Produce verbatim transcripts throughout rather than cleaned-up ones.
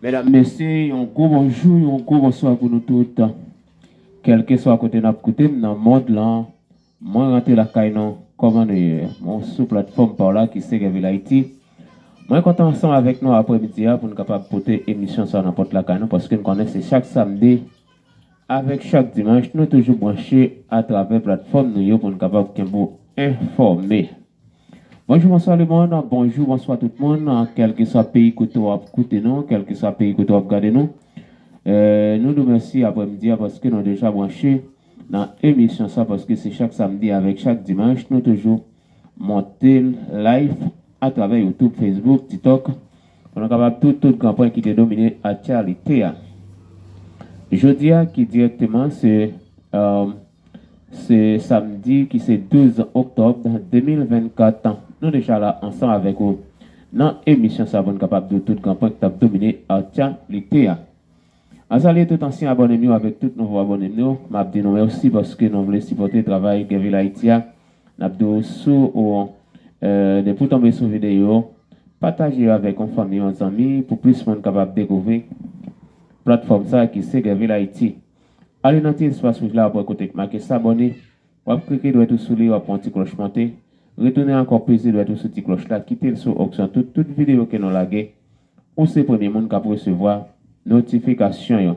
Medam, mesye, yon gwo bonjou, yon gwo bonswa pou nou tout. Kèlkeswa kote n ap koute m nan mond lan, mwen rantre lakay nou. Kòman nou ye? Mwen sou platfòm pa w la ki se Gèvil Ayiti. Mwen kontan ansanm avèk nou aprèmidi a pou n kapab pote emisyon sa nan pòt lakay nou, paske n konnen se chak samdi avèk chak dimanch nou toujou branche atravè platfòm nou yo pou n kapab kenbe w enfòme. Bonjou, bonswa lemonn, bonjou, bonswa tout moun, kèlkeswa peyi kote w ap koute nou, kèlkeswa peyi kote w ap gade nou. Eh, nou di w mèsi aprèmidi a paske nou deja branche nan emisyon sa, paske se chak samdi avèk chak dimanch nou toujou monte live atravè YouTube, Facebook, TikTok, pou nou kapab di w tout gran pwen ki te domine aktyalite a. Jodi a ki dirèkteman se, eh, se samdi ki se douz oktòb de mil vennkat. Nou deja la ansanm avèk ou nan emisyon sa pou n kapab di w tout gran pwen ki t ap domine aktyalite a. Mwen salye tout ansyen abòne m yo avèk tout nouvo abòne m yo. M ap di nou mèsi paske nou vle sipòte travay Gèvil Ayiti a. N ap di w si w, eh, depi w tonbe sou videyo, pataje yo avèk yon fanmi, yon zanmi, pou plis moun kapab dekouvri platfòm sa ki se Gèvil Ayiti. Ale nan ti espas wouj la, w ap wè kote k make s'abonner. W ap klike dwèt ou sou li, w ap wè yon ti klòch monte. Retounen ankò, peze dwèt ou sou ti klòch la, kite l sou opsyon tout, tout videyo ke nou lage, ou se premye moun k ap resevwa notifikasyon yo.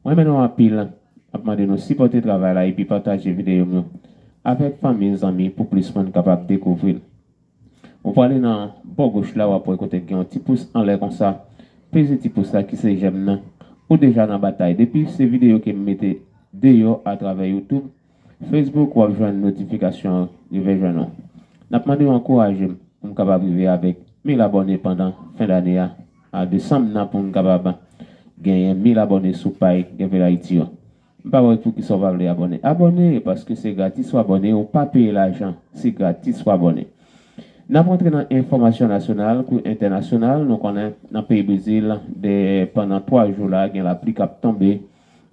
Mwen renmen nou anpil, m ap mande nou sipòte travay la epi pataje videyo m yo avèk fanmi, zanmi, pou plis moun kapab dekouvri l. Ou prale nan bò goch la, w ap wè kote gen yon ti pous anlè konsa. Peze ti pous la ki se jèm nan. Ou deja nan batay. Depi se videyo ke m mete deyò atravè YouTube, Facebook, w ap jwenn notifikasyon an rive jwenn ou. N ap mande w ankouraje m pou m kapab rive avèk mil abòne pandan fen dane a, a desanm nan, pou m kapab genyen mil abòne sou pay Gèvil Ayiti yo. M pa wè poukisa w pa vle abòne. Abòne, paske se gratis w abòne, ou pa peye lajan. Se gratis w abòne. N ap rantre nan enfòmasyon nasyonal kou entènasyonal. Nou konnen nan peyi Brezil, de, pandan twa jou la, gen lapli k ap tonbe,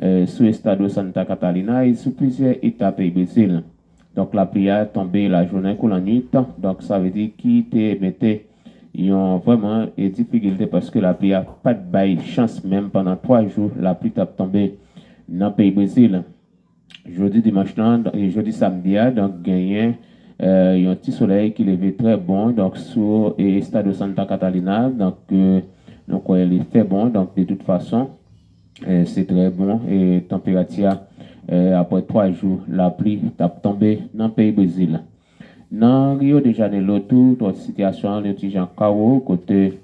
eh, sou Estado Santa Catarina e sou plizyè eta peyi Brezil. Donk, lapli a tonbe lajounen kou lannwit. Donk, sa vle di ki te mete yon vrèman e difikilte paske lapli a pa t bay chans menm pandan twa jou lapli t ap tonbe nan peyi Brezil. Jodi dimanch lan, e jodi samdi a, donk genyen, eh, yon ti solèy ki leve trè bon, donk sou, eh, Estado Santa Catarina, donk, eh, nou kwè li fè bon, donk de tout fason, eh, se trè bon, e tanperati a, eh, aprè twa jou lapli t ap tonbe nan peyi Brezil. Nan Rio de Janeiro tou, donk sitiyasyon an yon ti jan kawo, kote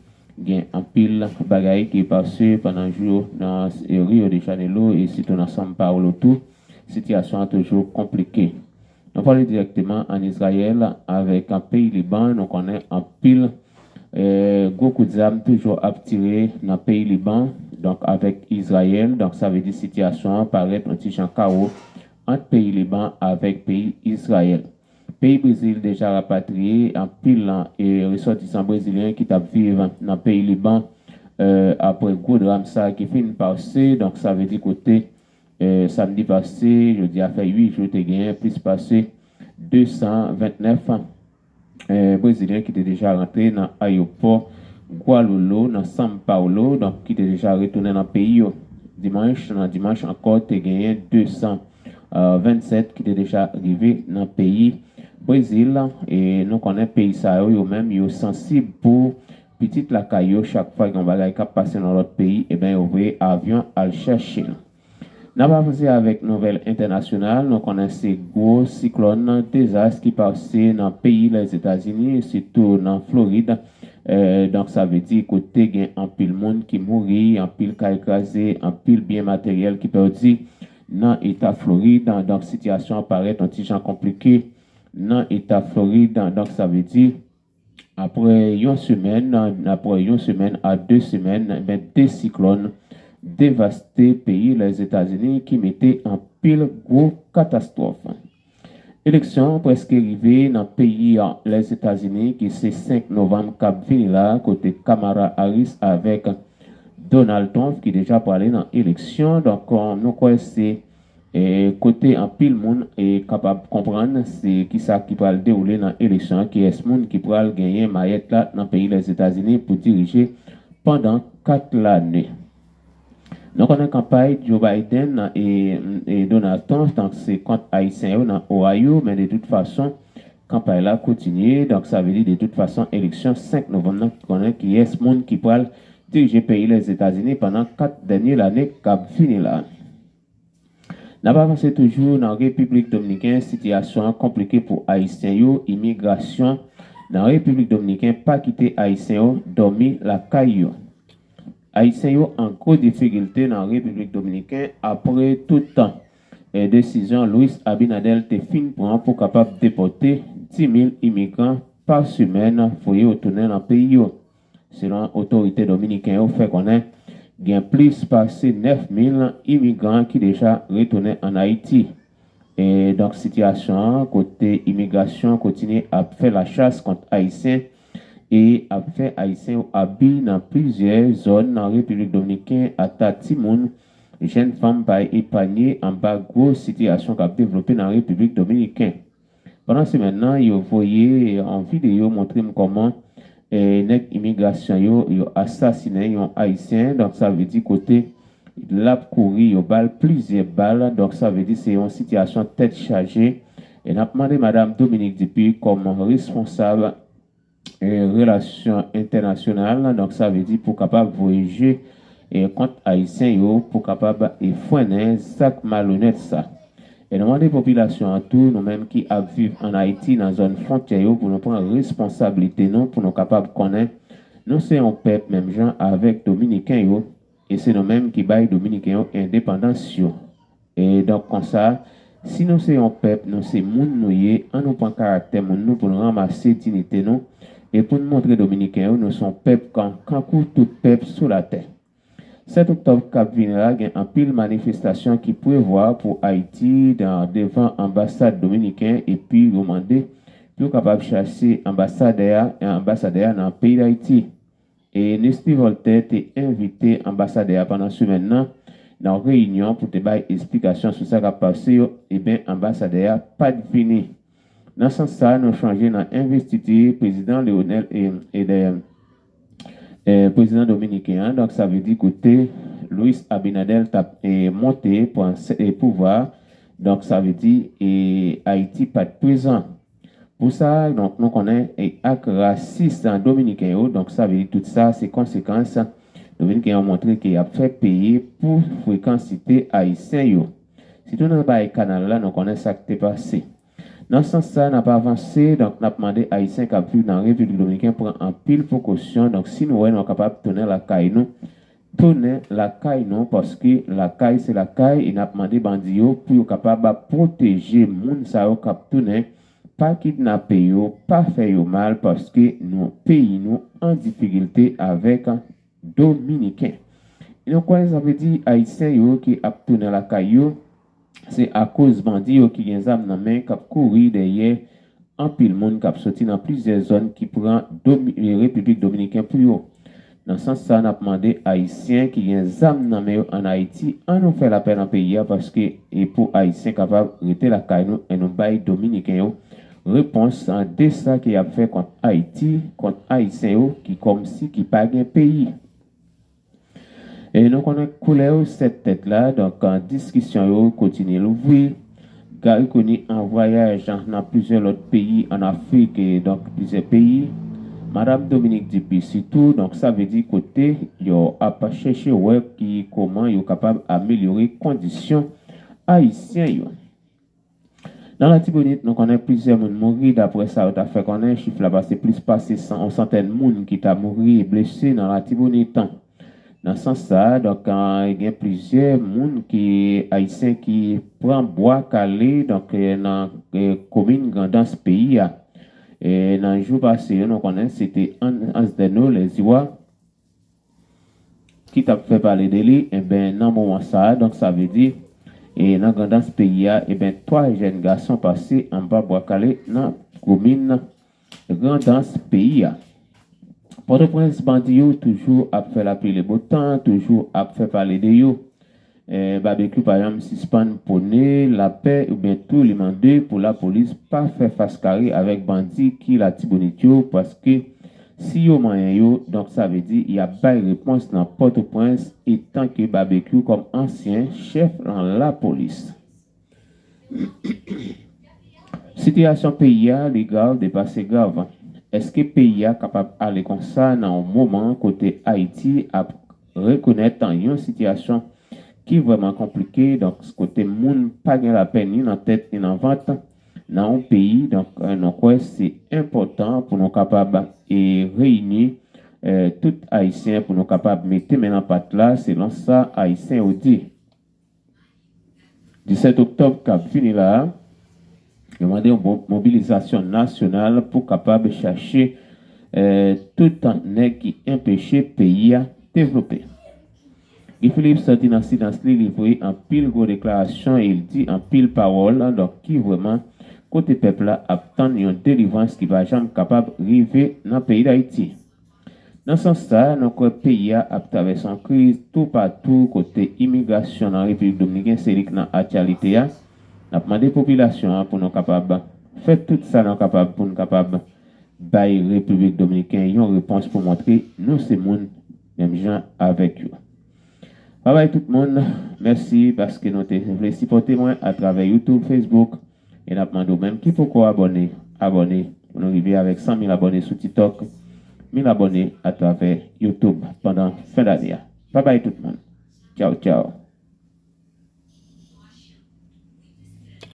gen anpil bagay ki pase pandan jou nan, eh, Rio de Janeiro e sitou nan São Paulo tou, sitiyasyon an toujou konplike. Nou prale dirèkteman ann Izrayèl avèk peyi Liban. Nou konnen anpil, eh, gwo kout zam toujou ap tire nan peyi Liban, donk avèk Izrayèl. Donk sa vle di sitiyasyon an parèt yon ti jan kawo ant peyi Liban avèk peyi Izrayèl. Peyi Brezil deja rapatriye anpil, e, resòtisan brezilyen ki t ap viv nan peyi Liban, eh, aprè gwo dram sa ki fin pase. Donk sa vle di kote, eh, samdi pase, jodi a fè uit jou, te genyen plis pase de san vennèf, eh, brezilyen ki te deja rantre nan ayewopò Guarulhos nan São Paulo, donk ki te deja retounen nan peyi yo. Dimanch, nan dimanch ankò, te genyen de san vennsèt ki te deja rive nan peyi Brezil. E nou konnen peyi sa yo, yo menm, yo sansib pou pitit lakay yo. Chak fwa gen yon bagay k ap pase nan lòt peyi, ebyen, yo voye avyon al chèche l. N ap avanse avèk nouvèl entènasyonal. Nou konnen se gwo siklòn dezas ki pase nan peyi Lèzetazini, sitou nan Florid. Eh, donk, sa vle di kote gen anpil moun ki mouri, anpil kay kraze, anpil byen materyèl ki pèdi nan eta Florid. Donk, sitiyasyon an parèt yon ti jan konplike nan eta Florid. Donk, sa vle di, aprè yon semèn, aprè yon semèn a de semèn, ben, de siklòn devaste peyi Lèzetazini ki mete anpil gwo katastwòf. Eleksyon prèske rive nan peyi Lèzetazini ki se senk novanm k ap vini la, kote Kamala Harris avèk Donald Trump ki deja prale nan eleksyon. Donk, nou kwè se, e, kote anpil moun, e, kapab konprann se kisa ki pral dewoule nan eleksyon an, kiyès moun ki pral genyen mayèt la nan peyi Lèzetazini pou dirije pandan kat lane. Nou konnen kanpay Joe Biden e, e Donald Trump, donk se kont Ayisyen yo nan Ohio, men de tout fason, kanpay la kontinye, donk sa vle di de tout fason, eleksyon senk novanm nan ki konnen kiyès moun ki pral dirije peyi Lèzetazini pandan kat dènye lane k ap vini la. N ap avanse toujou nan Repiblik Dominiken, sitiyasyon an konplike pou Ayisyen yo, imigrasyon nan Repiblik Dominiken pa kite Ayisyen yo dòmi lakay yo. Ayisyen yo an gwo difikilte nan Repiblik Dominiken apre tout tan e desizyon Luis Abinader te fin pran pou kapab depòte dis mil imigran pa semèn, voye yo tounen nan peyi yo. Selon otorite dominiken yo fè konnen, gen plis pase nèf mil imigran ki deja retounen ann Ayiti. E donk sitiyasyon an kote imigrasyon kontinye ap fè lachas kont Ayisyen e ap fè Ayisyen yo abi nan plizyè zòn nan Repiblik Dominiken, ata timoun, jèn fanm pa epanye anba gwo sitiyasyon k ap devlope nan Repiblik Dominiken. Pandan semèn nan, yo voye yon videyo montre m kòman e nèg imigrasyon yo, yo asasinen yon Ayisyen, donk sa vle di kote l ap kouri, yo ba l plizyè bal, donk sa vle di se yon sitiyasyon tèt chaje. E n ap mande Madanm Dominique Dupuy kòm responsab e relasyon entènasyonal, donk sa vle di pou kapab voye je e kont Ayisyen yo, pou kapab e frennen zak malonèt sa. E nou mande popilasyon an tou, nou menm ki ap viv ann Ayiti nan zòn fwontyè yo, pou nou pran responsablite nou, pou nou kapab konnen nou se yon pèp menm jan avèk Dominiken yo, e se nou menm ki bay Dominiken yo endepandans yo. E donk konsa, si nou se yon pèp, nou se moun nou ye, ann nou pran karaktè moun nou pou nou ranmase diyite nou, e pou n montre Dominiken yo nou se yon pèp kan, kankou tout pèp sou latè. Sèt oktòb k ap vini la, gen anpil manifestasyon ki prevwa pou Ayiti dan, devan anbasad dominiken, epi yo mande pou yo kapab chache anbasadè a, e anbasadè a nan peyi Dayiti. E Nestlé Voltaire te envite anbasadè a pandan semèn nan, nan reyinyon pou te bay esplikasyon sou sa k ap pase yo, ebyen anbasadè a pa t vini. Nan sans sa, nou chanje nan envestiti prezidan Leonel e, e de, e, prezidan dominiken an, donk sa vle di kote Luis Abinader t ap e, monte pran e, pouvwa, donk sa vle di e, Ayiti pa t prezan. Pou sa, donk nou konnen e, ak rasis dominiken yo, donk sa vle di tout sa se konsekans dominiken yo montre ke y ap fè peye pou frekansite ayisyen yo. Sitou nan bagay kanal la, nou konnen sa k te pase. Nan sans sa, n ap avanse, donk n ap mande Ayisyen k ap viv nan Repiblik Dominiken pran anpil prekosyon. Donk si nou wè nou kapab tounen lakay nou, tounen lakay nou, paske lakay se lakay, e n ap mande bandi yo pou yo kapab pwoteje moun sa yo k ap tounen, pa kidnape yo, pa fè yo mal, paske nou, peyi nou an difikilte avèk Dominiken. E nou kwè sa vle di Ayisyen yo ki ap tounen lakay yo, se akoz bandi yo ki gen zam nan men k ap kouri dèyè anpil moun k ap soti nan plizyè zòn ki pran Domi-, Repiblik Dominiken pou yo. Nan sans sa, n ap mande Ayisyen ki gen zam nan men yo ann Ayiti, ann nou fè lapè nan peyi a, paske e pou Ayisyen kapab rete lakay nou e nou bay Dominiken yo repons de sa ke y ap fè kont Ayiti, kont Ayisyen yo ki kòmsi ki pa gen peyi. E nou konnen koulè yo sèt tèt la, donk, an diskisyon yo kontinye louvri. Garry Conille an vwayaj nan plizyè lòt peyi ann Afrik, e donk plizyè peyi. Madanm Dominique Dupuy sitou, donk sa vle di kote yo ap chèche wè ki kòman yo kapab amelyore kondisyon ayisyen yo. Nan Latibonit, nou konnen plizyè moun mouri, daprè sa yo ta fè konnen, chif la pase plis pase san, yon santèn moun ki ta mouri e blese nan Latibonit. Nan sans sa, donk, eh, gen plizyè moun ki, ayisyen ki pran bwa kale, donk, eh, nan, eh, komin Grandans peyi a. E nan jou pase yo, nou konnen se te An-, Ansdeno Lèziwa ki t ap fè pale de li, enben, nan moman sa a, donk, sa vle di, e nan Grandans peyi a, enben, twa jèn gason pase anba bwa kale nan komin Grandans peyi a. Pòtoprens, bandi yo toujou ap fè lapli le botan, toujou ap fè pale de yo. E, Babekyou pa janm sispann pwone lapè oubyen tou li mande pou lapolis pa fè fas kare avèk bandi ki Latibonit yo, paske Si yo manyen yo, donk sa vle di y ap bay repons nan Pòtoprens etan ke Babekyou kòm ansyen chèf nan lapolis. Sitiyasyon peyi a li grav depase grav. Èske peyi a kapab ale konsa nan yon moman kote Ayiti ap rekonèt yon sitiyasyon ki vrèman konplike, donk kote moun pa gen lapè ni nan tèt ni nan vant nan yon peyi. Donk, eh, nou kwè se enpòtan pou nou kapab e reyini eh, tout Ayisyen pou nou kapab mete men nan pat la, selon sa Ayisyen yo di. Disèt oktòb k ap vini la a, yo mande yon mo- mobilizasyon nasyonal pou kapab chache eh, tout nèg ki enpeche peyi a devlope. Guy Philippe sòti nan silans li, li voye anpil gwo deklarasyon e li di anpil pawòl, donk ki vrèman kote pèp la ap tann yon delivrans ki pa janm kapab rive nan peyi Dayiti. Nan sans sa, nou kwè peyi a ap travèse yon kriz toupatou kote imigrasyon nan Repiblik Dominikèn se li k nan aktyalite a. N ap mande popilasyon an pou nou kapab fè tout sa nou kapab pou n kapab bay Repiblik Dominikèn yon repons pou montre nou se moun menm jan avèk yo. Babay tout moun, mèsi paske nou te vle sipòte mwen atravè YouTube, Facebook, e n ap mande w menm ki poko abòne, abòne pou nou rive avèk san mil abòne sou TikTok, mil abòne atravè YouTube pandan fen dane a. Babay tout moun. Tchaw, tchaw.